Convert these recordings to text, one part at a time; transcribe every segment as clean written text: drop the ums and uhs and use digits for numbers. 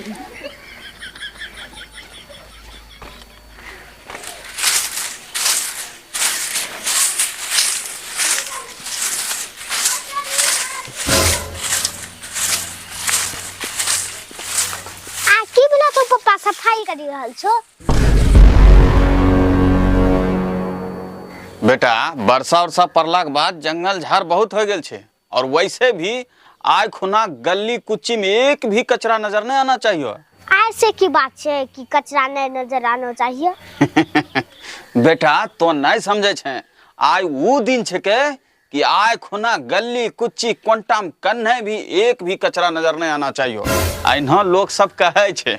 आ की भेलो तो पप्पा सफाई करी रहल छो? बेटा, वर्षा उर्षा पड़ला के बाद जंगल झाड़ बहुत हो गेल छै और वैसे भी आइ खुना गली कुच्ची में एक भी कचरा नजर नहीं आना चाहिए। ऐसे की बात छै कि कचरा नहीं नजर आना चाहिए? बेटा, तो नहीं समझे छे, आइ वो दिन छके कि आइ खुना गली कुच्ची कोंटा में कन्हे भी एक भी कचरा नजर नहीं आना चाहिए। अहिना लोग सब कहे छे।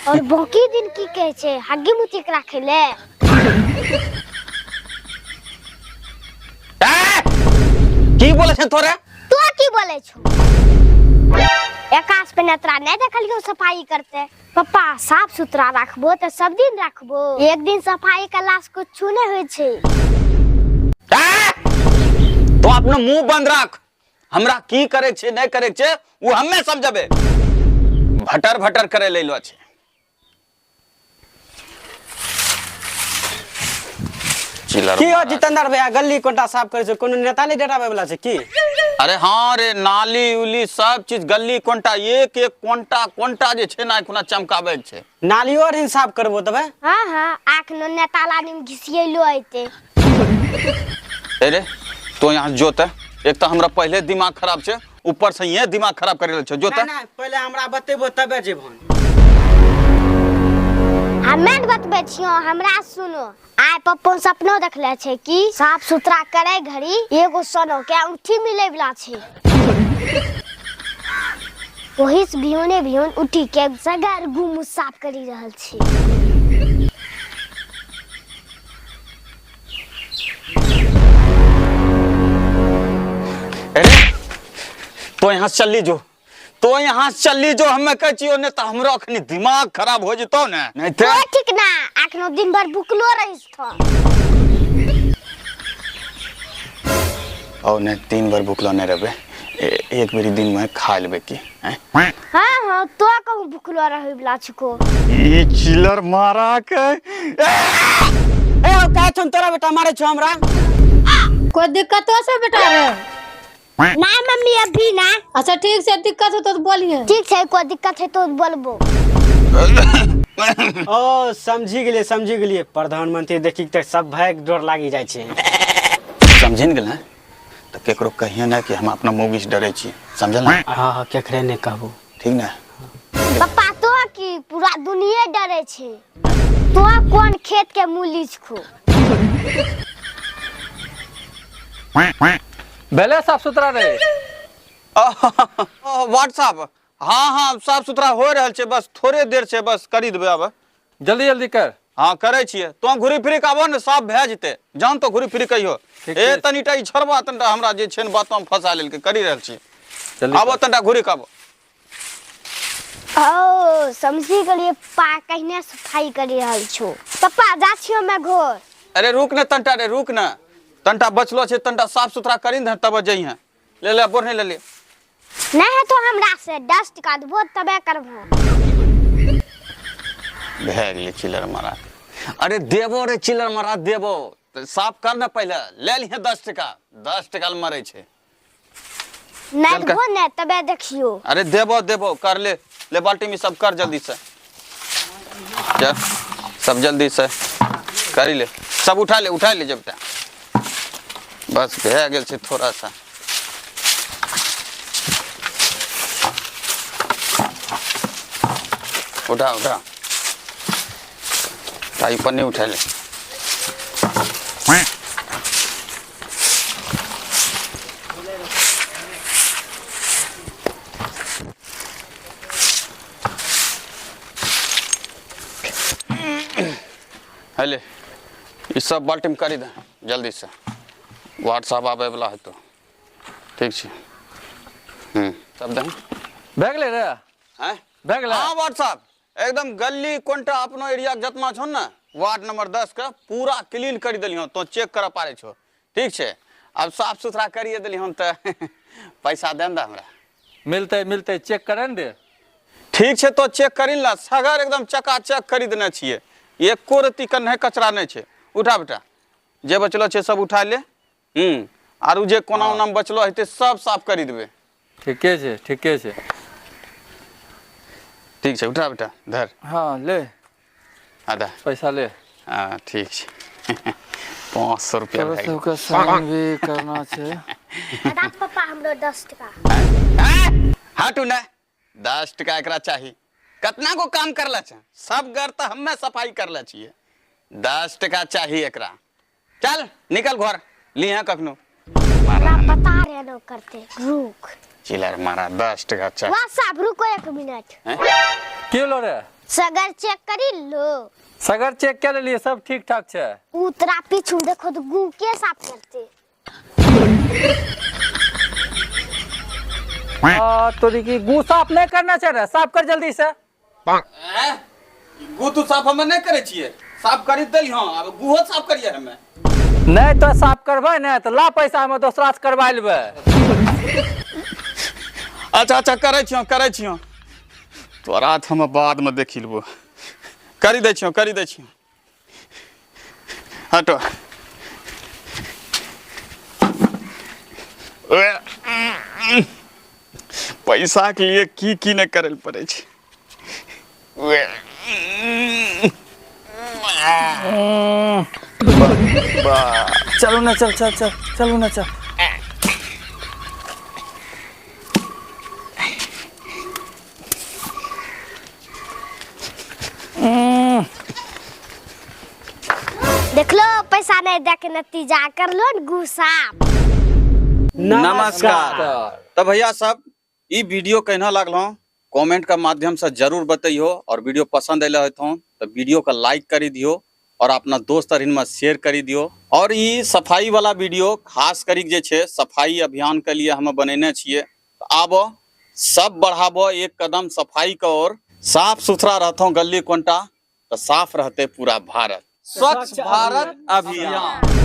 और बाकी दिन की कहे छे? हग्गी मुती के राखे ले। ए! की बोले छे तोरे? तो की बोले छो? एकाश पे नतरा नहीं देखलियो सफाई करते। पप्पा, साफ सुथरा राखबो तो सब दिन राखबो, एक दिन सफाई करला से कुछ नहीं होय छे। ए! तो अपना मुंह बंद राख, हमरा की करे छे नहीं करे छे वो हमें समझबे। भटर भटर करे लेलो छे। चिलर की हो महाराज। जितेंद्र भैया, गली कोटा साफ करे छे, कोनो नेता नहीं डरावे वाला छे की? अरे हाँ रे, नाली उली सब चीज गली कोंटा एक एक कोंटा कोंटा जे छे ना खुना चमकावे के छे। नालियो आर साफ करबो तबे? हाँ हाँ, आख नो नेता लानी में घिसियलो आइते। अरे तो यहाँ जोते, एक तो हमरा पहले दिमाग खराब छे, ऊपर से ये दिमाग खराब करे छे। जोते ना, ना, पहले हमरा बतेबो तबे जेबो। हमे बतबे छियो, हमरा सुनो। आइ पप्पो सपनो देखले छे कि साफ सुथरा करे घड़ी एगो सोनो के अंगूठी मिले वाला छे। ओही से भियोने भियोन उठी के सगर गुम साफ करी रहल छे। अरे तो यहाँ से चली जो, तो यहाँ से चली जो, हमें कह छियो ने तो हमरो अखनी दिमाग खराब हो जतो ने। नहीं ते तो ठीक ना, अखनो दिन भर भुखलो रहिस थो। ओ ने दिन भर भुखलो नहीं रहबे, एक बेरी दिन में खा लेबे की, हैं? हाँ हाँ, तो कहूँ भुखलो रहे वाला छिको। ई चिलर मारा के। ए ओ का छन तोरा बेटा मारे छो हमरा? कोई दिक्कत हो से बेटा रे? ना मम्मी अभी ना। अच्छा ठीक से, दिक्कत हो तो बोलिए। ठीक है, कोई दिक्कत है तो बोलबो। ओ समझी गेलिए, समझी गेलिए। प्रधानमंत्री देखी त सब भय के डर लागी जाय छे। समझी ने गेल तो केकरो कहिए ना कि हम अपना मौगी से डरे छी, समझल ना? हाँ हाँ, केकरे नहीं कहबो। ठीक ना? पप्पा तो की पूरा दुनिया डरे छे, तो कौन खेत के मूली छो? भेले साफ सुथरा रे? व्हाट्सएप। हाँ हाँ, साफ सुथरा हो रहल छे, बस थोड़े देर छे, बस करी देबे अब। जल्दी जल्दी कर। हाँ करे छिए, तो घुरी फिरी के आबो ने साफ भए जते, जान तो घुरी फिरी कहियो। ठीक ए छै। तनीटा ई छोड़बा तनीटा हमरा जे छे ने बात हम फंसा लेलके, करी रहल छी। जल्दी आबो कर। तनीटा घुरी के आबो। ओ समझी गेलिए पप्पा कहिने सफाई करी रहल छो। पप्पा जा छियो मैं घर। अरे रुक ने तनीटा रे, रुक ने तनीटा बचलो छे, तनीटा साफ सुथरा करी ने तब जइहे। ले ले बोरने ले ले। नहीं है तो हमरा से 10 टका देबो तबे करबो। भए गेलै चिलर मारा। अरे देबो रे चिलर मारा देबो, तो साफ कर ना पहले, ले लिहे 10 टका, 10 टका ले मरे छे। नहीं चल कर। देबो ने तबे देखियो। अरे देबो देबो कर ले, ले बाल्टी में सब कर जल्दी से, चल सब जल्दी से करी ले, सब उठा ले, उठा ले जबटा। बस भए गेल छे थोड़ा सा। उठा उठा ताई पन्नी उठा ले। हेले ई सब बाल्टी में करी दे जल्दी से, व्हाट्सएप आबे वाला है तो ठीक छै। सब दे। भए गेलै रे? हैं? भए गेलै? हाँ व्हाट्सएप एकदम गली कोंटा अपनो एरिया के जतना छौ ने वार्ड नंबर 10 के पूरा क्लीन करी देलियौ, तो चेक करऽ पारे छौ। ठीक छै, अब साफ सुथरा करिए देलियौ तऽ पैसा दे ने हमरा। मिलतै मिलतै, चेक करे ने दे। ठीक छै, तो चेक करी ला, सगर एकदम चकाचक करी देने छियै, एको रत्ती कन्हे कचरा नहि छै। उठा बेटा, जे बचलो छै सब उठा ले। आरू जे कोना उना मे बचलो हेतै सब साफ करी देबै। ठीके छै, ठीके छै। ठीक छै, उठा बेटा, धर। हाँ ले। आधा। पैसा ले। हाँ ठीक छै, 500 रुपया तोरा भए गेल। सबके साइन भी करना छै। दादा पप्पा, हमरो 10 टका। हटू ने, 10 टका एकरा चाही। कतना गो काम करले छै, सब घर तऽ हमे सफाई करले छियै, 10 टका चाही एकरा। चल निकल घर, लिहे कखनो। हमरा पता रहे न करते, रुक। चिलर मारा, 10 टका चाही। वाह साहब, रुको 1 मिनट। की होलो रे? सगर चेक करी लो। सगर चेक कर लेलिए, सब ठीक ठाक छै। उतरा पीछू देखो तो गू के साफ करते। आ तोरी की गू साफ नहीं करना छै रे, साफ कर जल्दी से। गू तू साफ हमे नहीं करे छियै, साफ करी देली। हाँ, अब गूहो साफ करिए हमे। नहीं तो साफ करबै ने तो ला पैसा, हमे दोसरा से करवा लेबै। अच्छा अच्छा, करै छियौ, करै छियौ, तोरा तऽ हम बाद में देखी लेबो। करी दै छियौ, करी दै छियौ। हटो। पैसा के लिए की की नहीं करे पड़े छै। चलू ना, चल चल चल, चलू ना, चल। देखलो, पैसा नहीं दे के नतीजा कर लो न गू साफ। नमस्कार। तो भैया सब, ई वीडियो केना लागलो कमेंट के माध्यम से जरूर बतैयो, और वीडियो पसंद अयले होतो तो वीडियो का लाइक करी दियो और अपना दोस्त और में शेयर करी दियो। और ई सफाई वाला वीडियो खास करी जे छै सफाई अभियान के लिए हम बनेने छियै। तो आबो सब बढ़ाबो एक कदम सफाई के ओर, साफ सुथरा रहतो गली कोनटा तो साफ रहते पूरा भारत। स्वच्छ भारत अभियान।